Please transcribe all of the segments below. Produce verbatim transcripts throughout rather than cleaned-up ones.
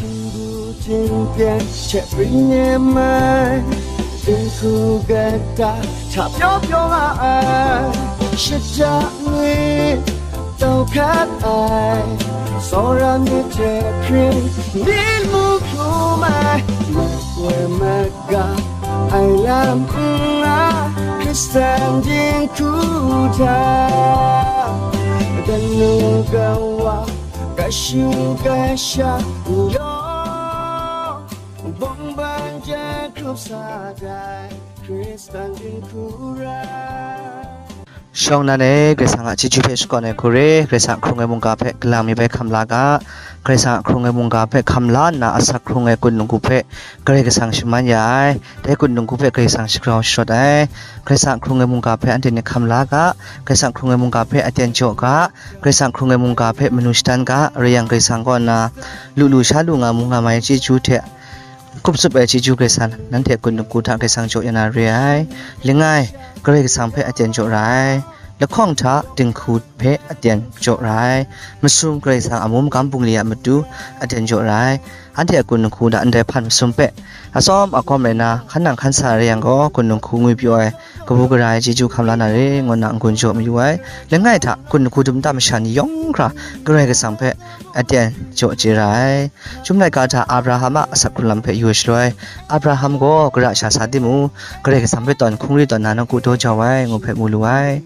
Ngu ting pyan hte pring e mai, dinghku kata hta pyaw pyaw nga ai, shata ni tau hkat ai, tsawra myit hte hpring myit mu hkrum ai, makoi maga ai lam n nga, Hkristan dinghku hta, kanu kawa, kashu kasha n yawng, bawng ban jahkrup sa dai Hkristan dinghku rai. Shawng nan e, Karai Kasang a chyeju hpe shakawn ai hku re, Karai Kasang a hkrung ai mungga hpe kalang mi bai hkam la ga, Karai Kasang a hkrung ai mungga hpe hkam la nna, asak hkrung ai kun dinghku hpe Karai Kasang shaman ya ai, dai kun dinghku hpe Karai Kasang shagrau sharawt ai, Karai Kasang a hkrung ai mungga hpe anhte ni hkam la ga, Karai Kasang a hkrung ai mungga hpe aten jaw ga, Karai Kasang a hkrung ai mungga hpe manu shadan ga, rai yang Karai Kasang kaw nna, lu lu sha lu nga mu nga mai chyeju hte, kup tsup ai chyeju Karai Kasang, nanhte kun dinghku hta Karai Kasang jaw ya na re ai. Langai, Karai Kasang hpe aten jaw ra ai. Lahkawng hta dinghku hpe aten jaw ra ai. Masum Karai Kasang a mum gam bungli a matu aten jaw ra ai. Anhte a kun dinghku hta ndai hpan masum hpe atsawm akawm rai na, hkan nang hkan sa rai yang gaw, kun dinghku ngwi pyaw ai, kabu gara ai chyeju hkam la na re, ngu nna n-gun jaw mayu ai. Langai hta, kun dinghku dum tam masha ni yawng hkra Karai Kasang hpe aten jaw chye ra ai. Chyum laika hta Abraham a asak hkrung lam hpe yu ai shaloi, Abraham gaw gara sha sa timung, Karai Kasang hpe tawn hkungri tawn na nawku daw jau ai, ngu hpe mu lu ai.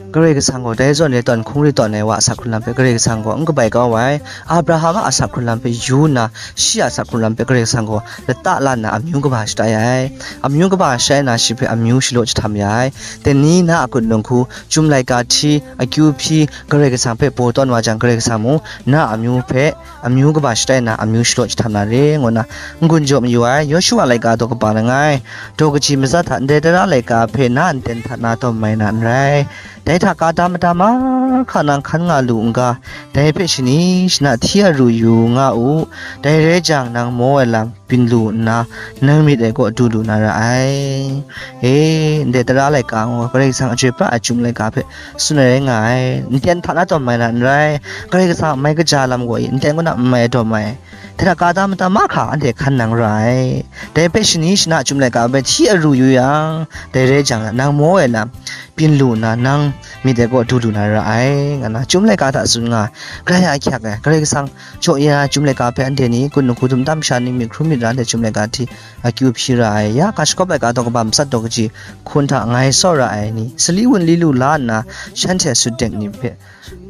Karai Kasang gaw dai zawn e tawn hkungri tawn ai wa asak hkrung lam hpe Karai Kasang gaw n kabai kau ai. Abraham a asak hkrung lam hpe yu nna, shi a asak hkrung lam hpe Karai Kasang gaw lata la nna amyu kaba shatai ai. Amyu kaba shatai na shi hpe amyu shalaw jahtam ya ai. Dai ni na a kun dinghku, chyum laika hti, akyu hpyi, Karai Kasang hpe baw tawn wa jang, Karai Kasang mung na a amyu hpe amyu kaba shatai na amyu shalaw jahtam na re, ngu nna n-gun jaw mayu ai. Yawshu a laika daw kaba langai, daw kaji matsat hta ndai tara laika hpe na nten hta na tawn mai na n rai. Dai hta ka da mada mahkra nang hkan nga lu n ga, dai hpe shani shana hti aru yu nga u, dai rai jang nang maw ai lam byin lu nna, nang myit ai kaw du lu na ra ai. E, ndai tara laika gaw Karai Kasang a chyoi pra ai chyum laika hpe tsun ai rai nga ai. Nten hta na tawn mai na n rai, Karai Kasang a mai kaja lam gaw e nten kaw na n mai ai tawn mai. Dai hta ka da mada mahkra anhte hkan nang ra ai. Dai hpe shani shana chyum laika hpe hti aru yu yang, dai rai jang, nang maw ai lam byin lu nna, nang myit ai kaw du lu na ra ai, nga na chyum laika hta tsun nga ai. Karai a ahkyak e, Karai Kasang jaw ya ai chyum laika hpe anhte ni, kun dinghku dum tam masha ni, myit hkrum myit ra ai chyum laika hti akyu hpyi ra ai. Ya, ga shagawp laika daw kaba matsat daw kaji hkun hta ngai tsawra ai ni, sali wunli lu la nna, shanhte sutdek ni hpe,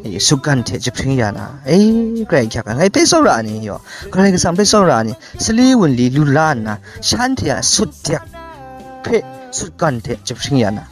e, sutgan hte jahpring ya na, e, Karai ahkyak e, ngai hpe tsawra ai ni yaw, Karai Kasang hpe tsawra ai ni, sali wunli lu la nna, shanhte a sutdek hpe sutgan hte jahpring ya na,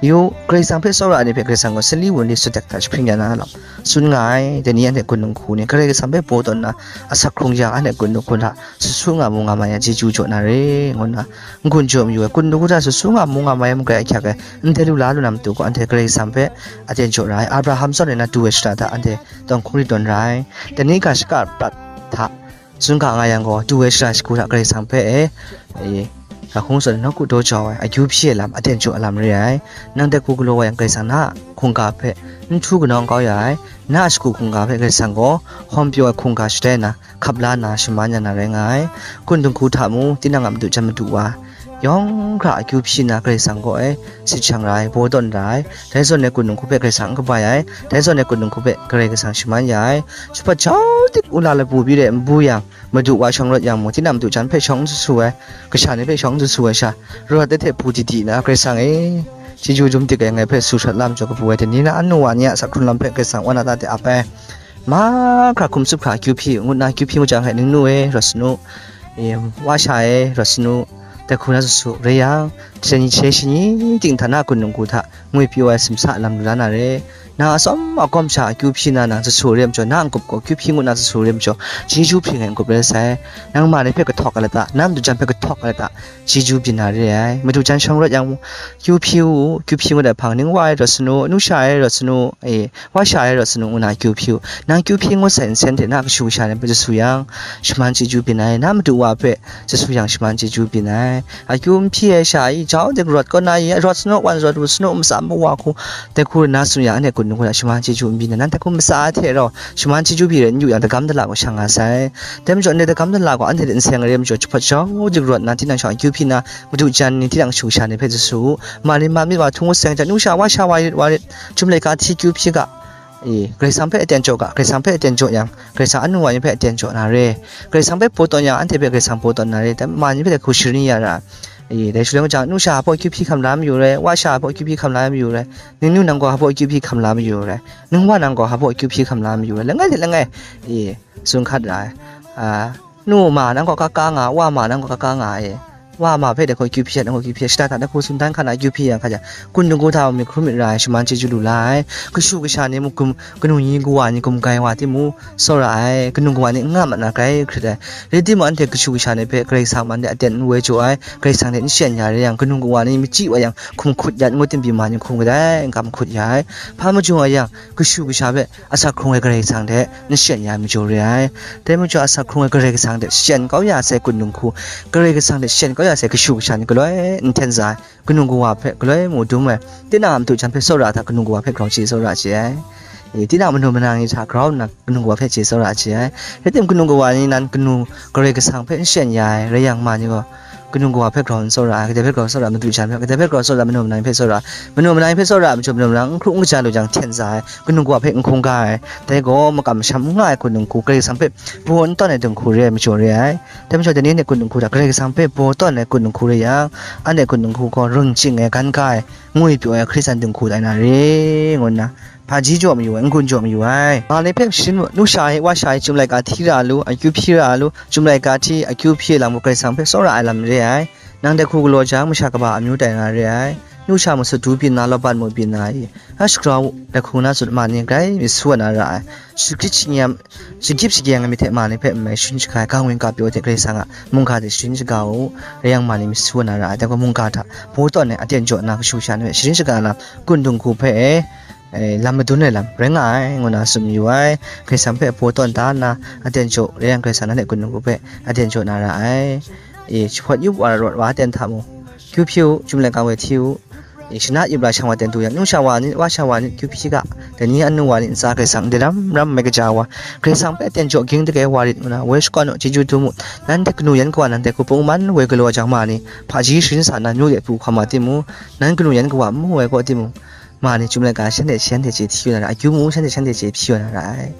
yu, Karai Kasang hpe tsawra ai ni hpe Karai Kasang gaw sali wunli sutdek hta jahpring ya na lam tsun nga ai. Dai ni anhte kun dinghku ni Karai Kasang hpe baw tawn nna, asak hkrung yang anhte kun dinghku hta su su nga mu nga mai ai chyeju jaw na re, ngu nna n-gun jaw mayu ai. Kun dinghku hta su su nga mu nga mai ai mungga ahkyak e, ndai lu la lu na matu gaw, anhte Karai Kasang hpe aten jaw ra ai. Abraham zawn e na du ai shara hta anhte tawn hkungri tawn ra ai. Dai ni ga shaka prat hta tsun ga nga yang gaw, du ai shara shagu hta Karai Kasang hpe e, e, ga hkung zawn e nawku daw jau ai, akyu hpyi ai lam, aten jaw ai lam re ai. Nang dai hku galaw wa yang, Karai Kasang na a hkungga hpe n htu kanau kau ya ai. Na a shagu hkungga hpe Karai Kasang gaw hkawm pyaw ai hkungga shatai nna, hkap la nna shaman ya na rai nga ai. Kun dinghku hta mung, tinang a madu jan madu wa yawng hkra akyu hpyi nna, Karai Kasang kaw e sit shang ra ai, baw tawn ra ai. Dai zawn e kun dinghku hpe Karai Kasang n kabai ai. Dai zawn e kun dinghku hpe Karai Kasang shaman ya ai. Shahpat jau dik, wula labu byi de n bu yang, madu wa shawng rawt yang mung, tinang madu jan hpe shawng n su su ai, kasha ni hpe shawng n su su ai sha, rawt ai hte bu di di nna, Karai Kasang e, chyeju dum dik ai, ngai hpe su hkrat lam jaw kabu ai, dai ni na anu wa ni a asak hkrung lam hpe Karai Kasang wan na ta de ap ai. Mahkra hkum tsup hkra akyu hpyi, ngut nna akyu hpyi ngut jang hte, ningnu e, rawt sanu, e, wa sha e, rawt sanu, dai hku na su su, rai yang, shani, shani ting hta na kun dinghku hta ngwi pyaw ai simsa lam lu la na re. Nang atsawm akawm sha akyu hpyi na nang su su re ai majaw, na n-gup gaw akyu hpyi ngut na su su re ai majaw, chyeju hpring ai n-gup rai sai. Nang ma ni hpe kahtawk ai lata, na madu jan hpe kahtawk ai lata, chyeju byin na re ai. Madu jan shawng rawt yang, kyu hpyi u, kyu hpyi ngut ai hpang, ning wa e rawt sanu, nu sha e rawt sanu, e, wa sha e rawt sanu, ngu na kyu hpyi u. Nang kyu hpyi ngut sai nsen hte na kashu kasha ni hpe su su yang, shaman chyeju byin ai, na madu wa hpe su su yang, shaman chyeju byin ai. Akyu n hpyi ai sha i, jau dik rawt kaw na i, rawt sanu, wan rawt u sanu, matsa mawa hku, dai hku na tsun yang, anhte kun Nungku hta shaman chyeju n byin na, nan hta hkum matsa ai hte rau, shaman chyeju byi rai n yu yang, dagam dala gaw shang nga sai. Dai majaw, ndai dagam dala gaw anhte hte nseng re ai majaw, jahpawt jau jarawt na, tinang shawng akyu hpyi na, madu jan ni, tinang kashu kasha ni hpe su su u. Ma ni ma myit wa htung ngut seng jang, nu sha, wa sha, wa rit, wa rit, Chyum laika hti akyu hpyi ga, e, Karai Kasang hpe aten jaw ga, Karai Kasang hpe aten jaw yang, Karai Kasang anu wa ni hpe aten jaw na re. Karai Kasang hpe baw tawn yang, anhte hpe Karai Kasang baw tawn na re. Dai ma ni hpe dai hku sharin ya ra. E, dai shaloi majaw, nu sha hpa akyu hpyi hkam la mayu re, wa sha hpa akyu hpyi hkam la mayu re, ningnu nang gaw hpa akyu hpyi hkam la mayu re, ningwa nang gaw hpa akyu hpyi hkam la mayu re, langai hte langai, e, tsun hkat ra ai. A, nu ma nang gaw kaka nga, wa ma nang gaw kaka nga, e, wa ma hpe dai hku akyu hpyi, nang gaw akyu hpyi, shada hta dai hku tsun dan hkan na akyu hpyi yang hkat jang, kun dingku hta mung myit hkrum myit ra ai, shaman chyeju lu la ai. Kashu kasha ni mung gum, kanu ni kawa ni gumgai wa timung, tsawra ai, kanu kawa ni n nga mat na grai hkrit ai. Rai timung, anhte kashu kasha ni hpe Karai Kasang man de aten n woi jaw ai, Karai Kasang hte n shayan ya re yang, kanu kawa ni machyi wa yang, hkum hkut ya, ngut tim byi ma ni hkum kadai, n kam hkut ya ai. Hpa majaw nga yang, kashu kasha hpe asak hkrung ai Karai Kasang hte n shayan ya ai majaw re ai. Dai majaw, asak hkrung ai Karai Kasang hte shayan kau ya sai kun dinghku, Karai Kasang hte shayan kau ya sai kashu kasha ni galoi n hten za ai. Kanu kawa hpe galoi mu dum ai, tinang a madu jan hpe tsawra hta kanu kawa hpe grau chye tsawra chye ai. E, tinang manu manang ni hta grau nna kanu kawa hpe chye tsawra chye ai. Rai timung, kanu kawa ni nan kanu Karai Kasang hpe n shayan ya ai, rai yang ma ni gaw, kanu kawa hpe grau n tsawra ai, kadai hpe grau tsawra, madu jan hpe, kadai hpe grau tsawra, manu manang hpe tsawra, manu manang hpe tsawra, majaw manu manang n hkru n kaja lu jang hten za ai, kanu kawa hpe n hkungga ai, dai gaw makam masham n nga ai kun dinghku, Karai Kasang hpe baw n tawn ai dinghku re ai majaw re ai. Dai majaw, dai ni anhte kun dinghku hta Karai Kasang hpe baw tawn ai kun dinghku rai yang, anhte kun dinghku gaw ring chying ai, gan ga ai, ngwi pyaw ai Hkristan dinghku tai na re, ngu nna hpaji jaw mayu ai, n-gun jaw mayu ai. Ma ni hpe sharin mu, nu sha e, wa sha e, Chyum laika hti ra lu, akyu hpyi ra lu, Chyum laika hti akyu hpyi ai lam gaw Karai Kasang hpe tsawra ai lam re ai. Nang dai hku galaw jang, masha kaba amyu tai na re ai. Nu sha masut du byin na, lawban mu byin na i, a shagrau u, dai hku na tsun, ma ni grai myit su wa na ra ai. Shagyip shagyam, shagyip shagyang ai myit hte ma ni hpe n mai sharin shaga ai, ga ngwin ga pyaw hte Karai Kasang a mungga hte sharin shaga u, rai yang ma ni myit su wa na ra ai. Dai gaw mungga hta baw tawn ai, aten jaw nna kashu kasha ni hpe sharin shaga ai lam, kun dinghku hpe e, e, lam madun ai lam rai nga ai, ngu nna tsun mayu ai. Karai Kasang hpe baw tawn da nna aten jaw, rai yang Karai Kasang nanhte kun dinghku hpe aten jaw na ra ai. E, jahpawt yup wa rawt wa aten hta mung, kyu hpyi u, Chyum laika woi hti u. E, shana yup la shang wa ten du yang, nu sha wa nit, wa sha wa nit, kyu hpyi ga, dai ni anu wa nit ntsa Karai Kasang ndai ram ram mai kaja wa, Karai Kasang hpe aten jaw ging dage wa rit ngu na, woi shakawn u, chyeju dum u. Nanhte kanu yan kawa, nanhte hku pungman woi galaw jang ma ni, hpaji sharin sa nna, myu de pru hkawm wa timung, nan kanu yan kawa n mu ai gaw timung, ma ni Chyum laika shanhte shanhte chye hti wa na ra, akyu mung shanhte shanhte chye hpyi wa na ra ai.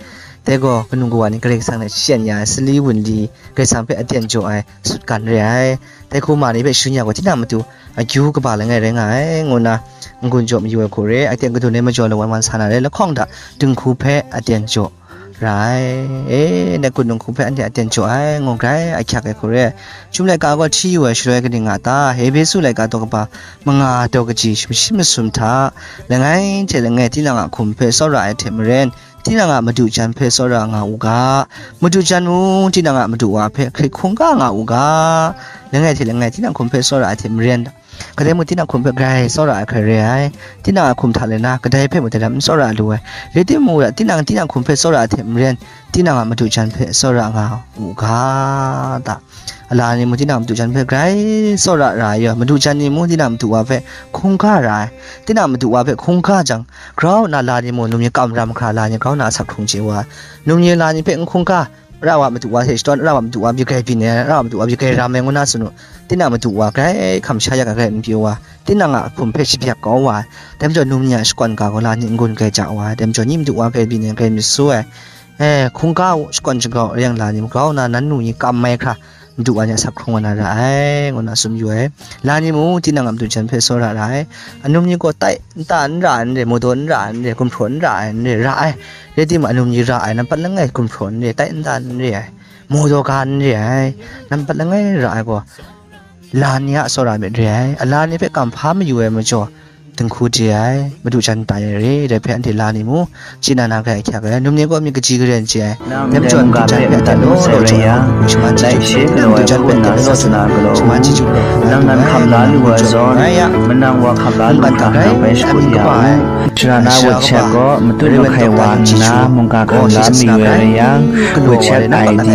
Dai gaw kanu kawa ni Karai Kasang hte shayan ya ai, sali wunli, Karai Kasang hpe aten jaw ai sutgan re ai. Dai hku ma ni hpe sharin ya gaw, tinang matu akyu kaba langai rai nga ai, ngu nna n-gun jaw mayu ai hku re, aten kadun ai majaw lawan wan sa na re, lahkawng hta dinghku hpe aten jaw ra ai. E, dai kun dinghku hpe anhte aten jaw ai, ngu grai ahkyak ai hku re. Chyum laika gaw hti yu ai shaloi kaning nga ta? Hpesu laika daw kaba manga daw kaji shim shim masum hta, langai hte langai tinang a hkum hpe tsawra ai hte maren, tinang a madu jan hpe tsawra nga u ga. Madu jan mung, tinang a madu wa hpe hkrit hkungga nga u ga. Langai hte langai tinang hkum hpe tsawra ai hte maren, kadai mung tinang hkum hpe grai tsawra ai hkrai re ai. Tinang a hkum hta le na, kadai hpe mung dai lam n tsawra lu ai. Rai timung, tinang, tinang hkum hpe tsawra ai hte maren, tinang a madu jan hpe tsawra nga u ga, ta. Ala ni mung tinang madu jan hpe grai tsawra ra ai yaw, madu jan ni mung tinang madu wa hpe hkungga ra ai. Tinang madu wa hpe hkungga jang, grau nna la ni mung, num ni kam ram hkra la ni grau nna asak hkrung chye wa ai. Num ni la ni hpe n hkungga, ra wa madu wa hte shadawn, ra wa madu wa byi grai byin ai, ra wa madu wa byi grai ram ai ngu na tsun u. Tinang madu wa grai hkam sha yak ai grai n pyi wa, tinang a hkum hpe shabyak kau wa ai. Dai majaw, num ni a shakawn ga gaw la ni n-gun grai ja wa ai. Dai majaw, ni madu wa grai byin ai, grai myit su ai. E, hkungga u, shakawn shagau, rai yang la ni mung grau nna, nan nu ni kam mai hkra, madu wa ni asak hkrung wa na ra ai, ngu nna tsun yu ai. La ni mung tinang a madu jan hpe tsawra ra ai. Anum ni gaw tai nta n ra ai n re, mawdaw n ra ai n re, gumhpraw n ra ai n re, ra ai. Rai timung, anum ni ra ai, nampat langai gumhpraw n re, tai nta n re ai, mawdaw ga n re ai, nampat langai ra ai gaw, la ni a tsawra myit re ai. Ala ni hpe kam hpa mayu ai majaw, dinghku de ai, madu jan tai ai re, dai hpe anhte la ni mung, chye na na grai ahkyak ai, num ni gaw myit kaji karen chye ai. Dai majaw, madu jan hpe aten law law jaw ai, shaman chyeju hpe, madu jan hpe aten law law jaw ai, shaman chyeju hpe, nang nan hkam la lu ai zawn, manang wa hkam la lu hkra nang bai shakut ya u. Sara na WeChat gaw matut mahkai wa nna mungga hkam la mayu ai rai yang, WeChat I D,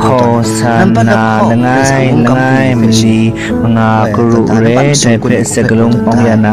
Hosanna, langai langai mali manga karu re, dai hpe sakalung awng ya na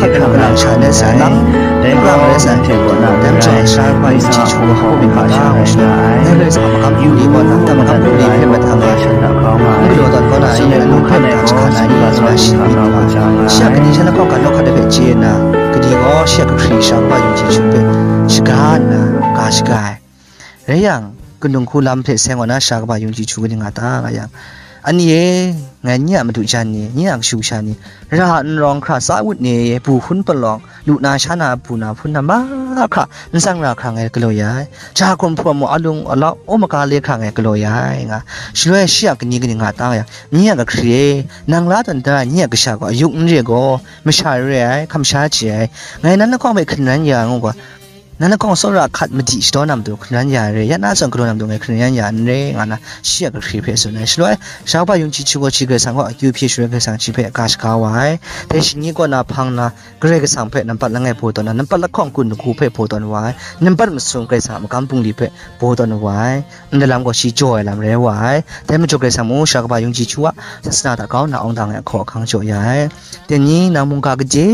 hkap hkap na sha na sa lang, lang rai sa. Dai majaw, sha bai yu ji chu wa hkau mi hpa sha rai sha. Dai rai sa, makam yu li wa na, makam yu li hpe mahtang ai. N galaw tawn kaw na, yu na nu hpe mada jahkan ai ni wa sha shi ni wa. Shi a kadi sha na hkawng ga nawk hkat ai hpe chye nna, kadi gaw shi a kahkri sha kaba yu ji chu hpe shaga nna, ga shaga ai. Rai yang, kundung hku lam hpe seng wa na sha kaba yung ji chu kaning nga ta nga yang, ani e, ngai nye a madu jan ni, nye a kashu kasha ni, ra n rawng hkra tsa wut ni, bu hkun palawng, lu na sha na, bu na hpun na mahkra, n tsang ra hkra ngai galaw ya ai. Ja hkum hpawm mu alung alau, o maga le hkra ngai galaw ya ai nga. Shaloi shi a kani kaning nga ta nga yang, nye a kahkri e, nang la tawn da, nye a kasha gaw, ayuk n re gaw, masha re ai, hkam sha chye ai, ngai nan lahkawng hpe hkringran ya ngu gaw, nan lahkawng tsawra hkat madi shadaw na matu hkringran ya ai re, ya na zawn galaw na matu ngai hkringran ya n re, nga na shi a kahkri hpe tsun ai. Shaloi, sha kaba yung ji chu gaw shi Karai Kasang kaw akyu hpyi shaloi Karai Kasang shi hpe ga shaga wa ai. Dai shingni kaw na hpang na, Karai Kasang hpe nampat langai baw tawn na, nampat lahkawng kun lahku hpe baw tawn wa ai. Nampat masum Karai Kasang a magam bungli hpe baw tawn wa ai. Ndai lam gaw shi jaw ai lam rai wa ai. Dai majaw Karai Kasang mung sha kaba yung ji chu a, sasana hta grau nna awng dang ai ahkaw ahkang jaw ya ai. Dai ni nang mungga kaje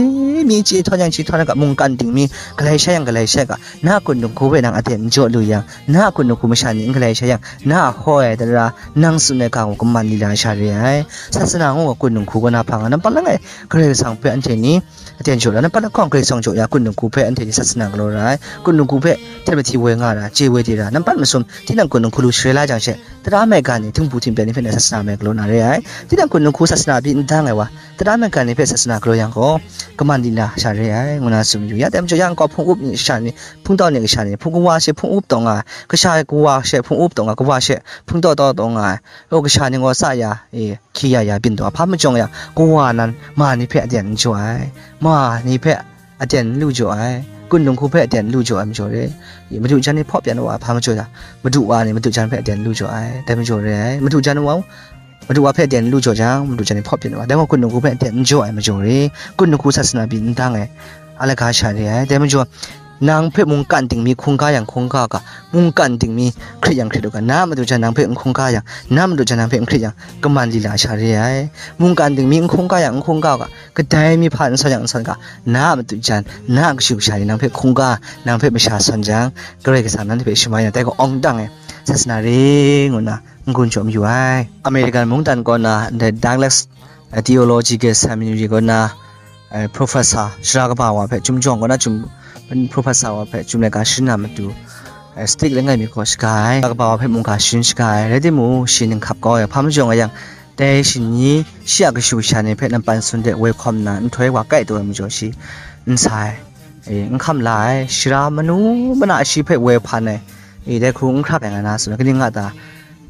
mi chye htawn yang chye htawn ai ga, mungkan dingmi galai shai yang galai shai ga, na a kun dinghku hpe nang aten n jaw lu yang, na a kun dinghku masha ni n galai shai yang, na a hkaw ai tara, nang tsun ai ga gaw kaman lila sha re ai. Sasana ngu ga kun dinghku kaw na hpang, nampat langai Karai Kasang hpe anhte ni aten jaw la, nampat lahkawng Karai Kasang jaw ya kun dinghku hpe anhte ni sasana galaw ra ai. Kun dinghku hpe htet mahti woi nga ra, chye woi di ra, nampat masum tinang kun dinghku lu sharai la jang she, tara maigan ni, htingbu htingpyan ni hpe na sasana mai galaw na re ai. Tinang kun dinghku sasana pyi n dang ai wa, tara maigan ni hpe sasana galaw yang gaw, kaman lila sha re ai, ngu na tsun yu. Ya dai majaw, yang kau hpung up ni sha ni, hpungtau ni kasha ni, hpung kawa she hpung up taw nga ai, kasha kawa she hpung up taw nga ai, kawa she hpungtau tau taw nga ai, o kasha ni gaw sa ya, e, hkyi ya ya byin taw ai, hpa majaw yang, kawa nan ma ni hpe aten n jaw ai, ma ni hpe aten n lu jaw ai, kun dinghku hpe aten n lu jaw ai majaw re, e, madu jan ni hpaw pyan wa ai, hpa majaw yang, madu wa ni madu jan hpe aten n lu jaw ai, dai majaw re ai, madu jan wa, madu wa hpe aten n lu jaw jang, madu jan ni hpaw pyan wa ai, dai gaw kun dinghku hpe aten n jaw ai majaw re, kun dinghku sasana pyi n dang ai, alaga sha re ai, dai majaw, nang hpe mungkan dingmi hkungga yang hkungga ga, mungkan dingmi hkrit yang hkrit u ga, na a madu jan nang hpe n hkungga yang, na a madu jan nang hpe n hkrit yang, kaman lila sha re ai. Mungkan dingmi n hkungga yang n hkungga u ga, kadai mi hpa n sawn yang n sawn ga, na a madu jan, na a kashu kasha ni nang hpe hkungga, nang hpe masha sawn jang, Karai Kasang nanhte hpe shaman yang, dai gaw awng dang ai sasana re ngu nna n-gun chyawm yu ai. American mungdan kaw na, the Douglas Theological Seminary kaw na, eh, professor, sara kaba wa hpe chyum jawng kaw na chyum, professor wa hpe chyum laika sharin na matu, eh, stick langai mi hkaw shaga ai, sara kaba wa hpe mungga sharin shaga ai, rai timung, shi ninghkap kau ai, hpa majaw nga yang, dai shani, shi a kashu kasha ni hpe nampan sun de woi hkawm nna, nhtoi wa kai taw ai majaw shi n sa ai, e, n hkam la ai, sara manu mana shi hpe woi hpan ai, e, dai hku n hkrak ai nga na tsun ai, kaning nga ta?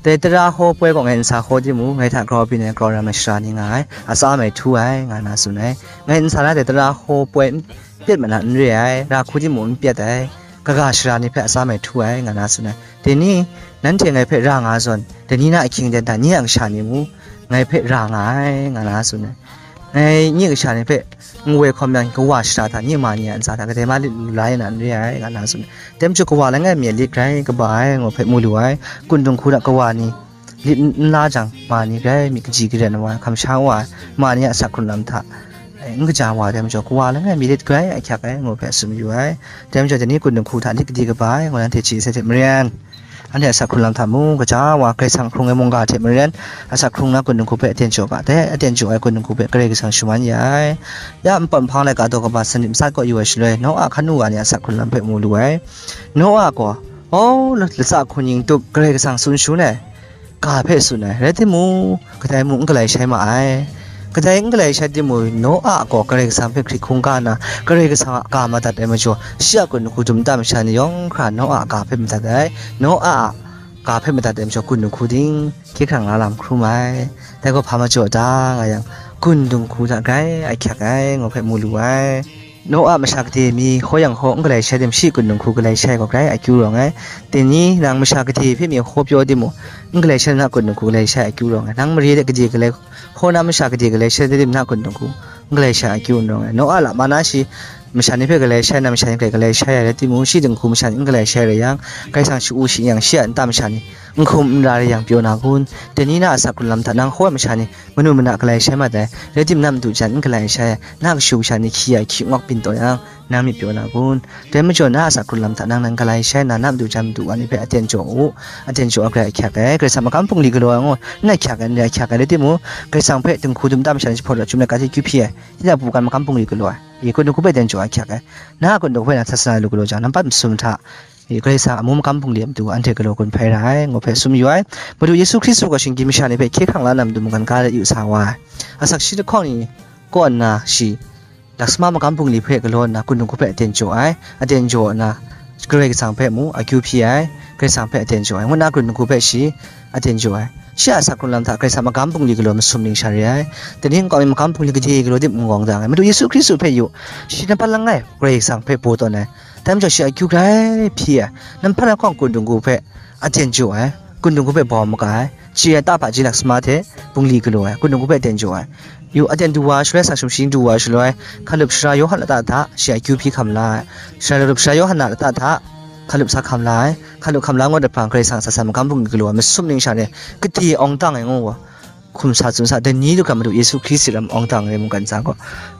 Dai tara hkaw poi gaw ngai n sa hkaw timung, ngai hta grau byin ai grau ram ai sara ni nga ai, atsa mai htu ai, nga na tsun ai. Ngai n sa na dai tara hkaw poi n pyat mat na n re ai, ra hku timung n pyat ai, kaga sara ni hpe atsa mai htu ai, nga na tsun ai. Dai ni, nanhte ngai hpe ra nga zawn, dai ni na ahkying ten hta nye a kasha ni mung ngai hpe ra nga ai, nga na tsun ai. Ngai nye kasha ni hpe n woi hkawm yang, kawa shara hta nye ma ni a ntsa hta kadai ma lit lu la ya na n re ai, nga na tsun ai. Dai majaw kawa langai mi a lit grai kaba ai, ngu hpe mu lu ai. Kun dinghku hta kawa ni lit n la jang, ma ni grai mi kaji karen wa ai, hkam sha wa ai, ma ni a asak hkrung lam hta, eh, n kaja wa ai, dai majaw kawa langai mi lit grai ahkyak ai, ngu hpe tsun yu ai. Dai majaw dai ni kun dinghku hta lit kadi kaba ai, ngu nanhte chye sai hte maren. Anhte asak hkrung lam hta mung, kaja wa, Karai Kasang hkrung ai mungga hte maren, asak hkrung na kun dinghku hpe aten jaw ga, dai aten jaw ai kun dinghku hpe Karai Kasang shaman ya ai. Ya npawt nhpang laika daw kaba sanit matsat kaw yu ai shaloi, Noa hkan nu ga ni asak hkrung lam hpe mu lu ai. Noa gaw, o, latsa hkuning tup Karai Kasang tsun shangun ai ga hpe tsun ai, rai timung, kadai mung n galai shai ma ai. Kadai n galai shai timung, Noa gaw Karai Kasang hpe hkrit hkungga nna, Karai Kasang a ga madat ai majaw, shi a kun dinghku dum nta masha ni yawng hkra Noa a ga hpe madat ai. Noa a ga hpe madat ai majaw, kun dinghku ting hkye hkrang la lam hkrum ai. Dai gaw hpa majaw ta nga yang, kun dinghku hta grai ahkyak ai, ngu hpe mu lu ai. Naw a masha gade mi hkaw yang hkaw n galai shai tim shi kut nhkun hku galai shai gaw grai akyu rawng ai. Dai ni nang masha gade hpe mi hkaw pyaw timung, n galai shai na kut nhkun hku galai shai akyu rawng ai. Nang mare de gade galai hkaw na masha gade galai shai tim na kut nhkun hku n galai shai akyu n rawng ai. Naw a lama na shi masha ni hpe galai shai na masha ni galai galai shai ai rai timung, shi dinghku masha ni n galai shai rai yang, Karai Kasang sha-u shi yang shi a nta masha ni n hkum n ra rai yang pyaw na kun? Dai ni na a asak hkrung lam hta nang hkaw ai masha ni manu mana galai shai mat ai, rai tim na madu jan n galai shai ai, na kashu kasha ni hkyi ai hkyi ngawk byin taw yang, nang myit pyaw na kun? Dai majaw na a asak hkrung lam hta nang nang galai shai na, na madu jan madu wa ni hpe aten jaw u, aten jaw ai grai ahkyak ai, Karai Kasang magam bungli galaw ai ngu, n ahkyak ai, n ahkyak ai, rai timung, Karai Kasang hpe dinghku dum ta masha ni jahpawt daw chyum ai, ga hte kyu hpyi ai, tinang a bu kan magam bungli galaw ai, i kut nhkun hpe aten jaw ai ahkyak ai, na a kut nhkun hpe na sat sana lu galaw jang, nampat masum hta, i Karai Kasang amu magam bungli a matu anhte galaw gun hpai ra ai, ngu hpe tsun mayu ai. Madu Yesu Hkristu gaw shinggyim masha ni hpe hkye hkrang la na matu mungkan ga yu sa wa ai. Asak shi lahkawng ni kaw nna shi, laksama magam bungli hpe galaw nna, kut nhkun hku hpe aten jaw ai, aten jaw nna, Karai Kasang hpe mu akyu hpyi ai, Karai Kasang hpe aten jaw ai, ngu nna kut nhkun hku hpe shi aten jaw ai. Shi a asak hkrung lam hta Karai Kasang magam bungli galaw masum ning sha re ai. Dai ni nkau mi magam bungli gade galaw dip n gawng dang ai. Madu Yesu Hkristu hpe yu, shi nampat langai Karai Kasang hpe baw tawn ai. Dai majaw shi akyu grai hpyi ai. Nampat lahkawng kut nhkun hku hpe aten jaw ai. Kut nhkun hku hpe bawm maga ai. Chye ai ta hpaji laksama hte bungli galaw ai, kut nhkun hku hpe aten jaw ai. Yu, aten du wa shaloi, sa sumshi du wa shaloi, hkalup sara Yawhan lata hta shi akyu hpyi hkam la ai. Shaloi hkalup sara Yawhan a lata hta hkalup sa hkam la ai. Hkalup hkam la ngut ai hpang, Karai Kasang a asak hkrung lam magam bungli galaw ai masum ning sha re, gade awng dang ai ngu wa, hkum sa tsun sa, dai ni lu hkra Madu Yesu Hkristu lam awng dang ai mungkan hta gaw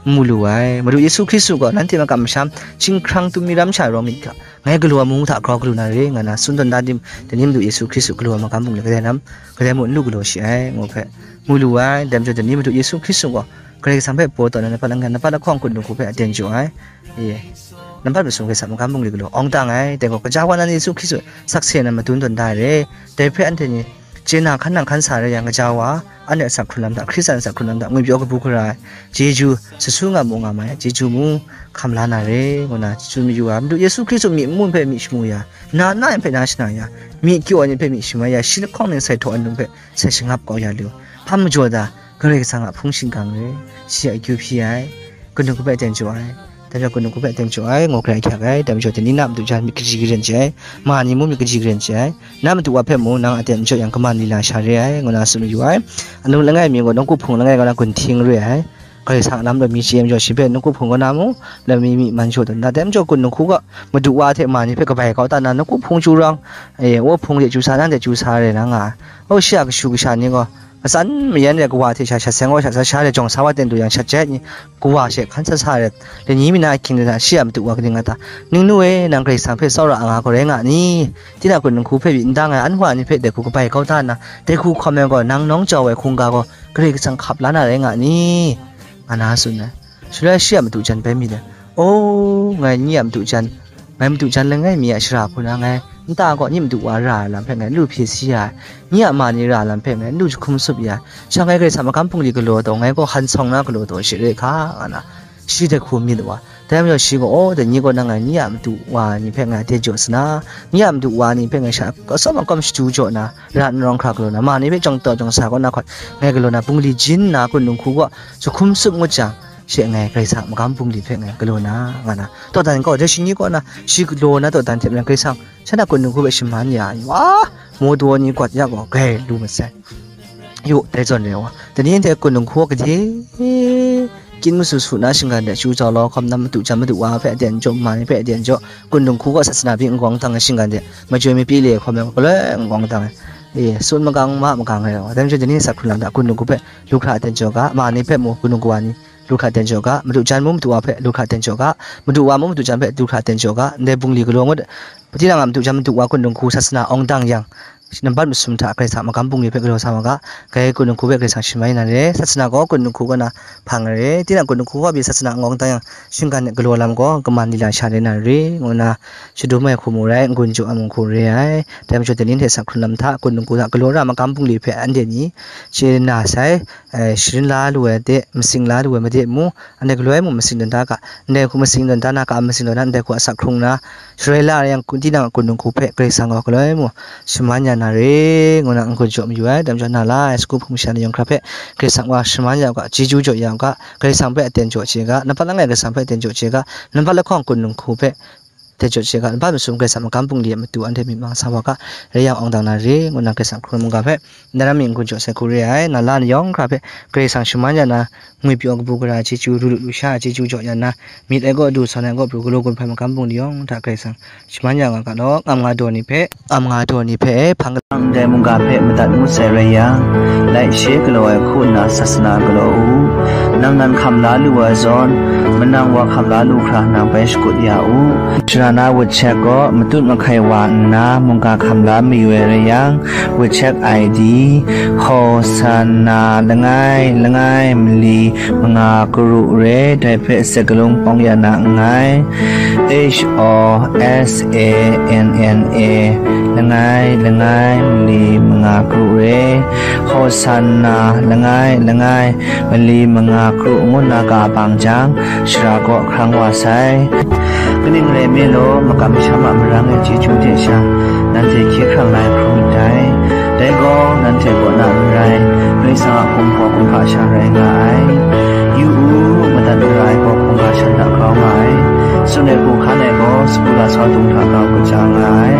mu lu ai. Madu Yesu Hkristu gaw nanhte makam masham, chyinghkrang tum mi ram sha rawng myit ga, ngai galaw ai mung hta grau galu na re, nga na tsun tawn da tim, dai ni Madu Yesu Hkristu galaw ai magam bungli kadai lam, kadai mung n lu galaw shi ai, ngu hpe mu lu ai. Dai majaw dai ni Madu Yesu Hkristu gaw Karai Kasang hpe baw tawn ai, nampat langai, nampat lahkawng kut nhkun hku hpe aten jaw ai. Ye. Nampat masum Karai Kasang magam bungli galaw awng dang ai. Dai gaw, gaja wa nan Yesu Hkristu sakse nan madun tawn da ai re. Dai hpe anhte ni chye na hkan nang hkan sa rai yang, gaja wa, anhte a asak hkrung lam hta, Hkristan a asak hkrung lam hta ngwipyaw kabu hkra ai, chyeju, sut su nga mu nga ma ai, chyeju mung hkam la na re, ngu na tsun mayu ai. Madu Yesu Hkristu myi n mun hpe myi shamu ya, na n na yan hpe na shana ya, myi kyaw ai ni hpe myi shamu ya, shi lahkawng ning sai htaw ai num hpe sai shangap kau ya lu. Hpa majaw da, Karai Kasang a hpung shingkang re, shi a akyu hpyi ai, kut nhkun hku hpe aten jaw ai, dai majaw kut nhkun hku hpe aten jaw ai, ngu hkra ahkyak ai. Dai majaw dai ni na madu jan myit kaji karen chye ai, ma ni mung myit kaji karen chye ai, na madu wa hpe mung nang aten jaw yang, kaman lila sha re ai, ngu na tsun mayu ai. Anu langai mi gaw nawku hpung langai kaw na gun hting re ai. Karai Kasang a lam lawm mi chye ai majaw, shi hpe nawku hpung kaw na mung lawm mi myi man jaw tawn da. Dai majaw kut nhkun hku gaw madu wa hte ma ni hpe kabai kau ta na, nawku hpung chyu rawng, e, wa hpung de chyu sa, nang de chyu sa rai na nga ai. O, shi a kashu kasha ni gaw, matsan mayan ai kawa hte sha, shat seng wa sha, sat sha de jawng sa wa ten du yang, shat jai ni kawa she hkan sat sa ai, dai ni mi na ahkying de na, shi a madu wa kaning nga ta? Ningnu e, nang Karai Kasang hpe tsawra nga gaw rai nga ni? Tinang kut nhkun hku hpe n dang ai, an wa ni hpe dai hku kabai kau da nna, dai hku hkawm ai gaw, nang nawng jau ai hkungga gaw Karai Kasang hkap la na rai nga ni? Nga na tsun ai. Shaloi shi a madu jan bai mi dai, O, ngai nye a madu jan, ngai madu jan langai mi a shara hku na ngai nta gaw nye madu wa ra ai lam hpe ngai n lu hpye si ya ai, nye a ma ni ra ai lam hpe ngai n lu jahkum sup ya ai, sha ngai Karai Kasang magam bungli galaw taw, ngai gaw han sawng na galaw taw she re hka, nga na, shi dai hku myit wa. Dai majaw shi gaw, O, dai ni gaw nang ngai nye a madu wa ni hpe ngai aten jaw sa na, nye a madu wa ni hpe ngai sha kawsawm makawm shadu jaw na, ra n rawng hkra galaw na, ma ni hpe jawng taw jawng sa kaw na hkawt, ngai galaw na, bungli jin nna kut nhkun hku gaw jahkum sup ngut jang, she ngai Karai Kasang magam bungli hpe ngai galaw na, nga na, dawdan gaw dai shi ni kaw na, shi galaw na dawdan hte maren Karai Kasang shanhte kut nhkun hku hpe shaman ya ai wa, maw daw ni gawt ya gaw grai lu masai. Yu, dai zawn re wa, dai ni hte kut nhkun hku gade kyin masu su na shinggan de chyu jau lau hkawm, na madu jan madu wa hpe aten jaw, ma ni hpe aten jaw, kut nhkun hku gaw sat sana byin n gawng dang ai shinggan de, majoi mapyi le hkawm ai galoi n gawng dang ai, e, tsun magang ma magang ai wa. Dai majaw dai ni asak hkrung lam hta kut nhkun hku hpe lu hkra aten jaw ga, ma ni hpe mu kut nhkun hku wa ni lu hkra aten jaw ga, madu jan mung madu wa hpe lu hkra aten jaw ga, madu wa mung madu jan hpe lu hkra aten jaw ga, ndai bungli galaw ngut, tinang a madu jan madu wa kut nhkun hku sat sana awng dang yang, nampat masum hta Karai Kasang magam bungli hpe galaw sa wa ga, grai kut nhkun hku hpe Karai Kasang shaman ya na re, sat sana gaw kut nhkun hku kaw na hpang ai re, tinang kut nhkun hku hpe sat sana awng dang yang, shinggan de galaw lam gaw kaman lila sha re na re, ngu na shadum ai hku mu rai, n-gun jaw ai mung hku re ai. Dai majaw dai ni hte asak hkrung lam hta kut nhkun hku hta galaw ra ai magam bungli hpe anhte ni chye na sai, e, sharin la lu ai de, masing la lu ai made mu, anhte galoi mung masing tawn da ga, ndai hku masing tawn da na ga, masing tawn na ndai hku asak hkrung na, shaloi la ai yang, tinang a kut nhkun hku hpe Karai Kasang gaw galoi mung shaman ya na re, ngu na n-gun jaw mayu ai. Dai majaw na la ai sagu hpung masha ni yawng hkra hpe Karai Kasang wa shaman ya u ga, chyeju jaw ya u ga, Karai Kasang hpe aten jaw chye ga, nampat langai Karai Kasang hpe aten jaw chye ga, nampat lahkawng kun nhku hpe aten jaw chye ga, nampat masum Karai Kasang magam bungli a matu anhte myit mang sa wa ga, rai yang awng dang na re, ngu na Karai Kasang hkrung ai mungga hpe, na ram myit n-gun jaw sai hku re ai, na la ni yawng hkra hpe Karai Kasang shaman ya na, ngwi pyaw kabu gara chyeju, ru lu lusha chyeju jaw ya na, myit ai gaw du, san ai gaw pru, galaw gun hpai magam bungli yawng hta Karai Kasang shaman ya nga ga law, ngam nga daw ni hpe, ngam nga daw ni hpe hpang Ndai mungga hpe madat ngut sai rai yang, laishe galaw ai hku nna sasana galaw u. Nang nan hkam la lu ai zawn, manang wa hkam la lu hkra nang bai shakut ya u. Shara na wut chek gaw matut mahkai wa nna mungga hkam la mayu ai rai yang, wut chek I D, Hosanna langai langai mali manga karu re, dai hpe sakalung pawng ya na nngai. H O S A N N A, langai langai mali manga karu re. Hosanna, langai langai mali manga karu ngu na ga bang jang, shara kaw hkrang wa sai. Kaning rai nme law, makam masham a marang e chyeju hte sha, nanhte hkye hkrang la ai hkrum myit dai. Dai gaw, nanhte kaw na n rai, Karai Kasang a hkum hpaw kumhpa sha rai nga ai. Yu u, madat mara ai gaw hkungga shan hta grau nga ai. Tsun ai hku hkan ai gaw, sagu lasau dung hta grau kaja nga ai.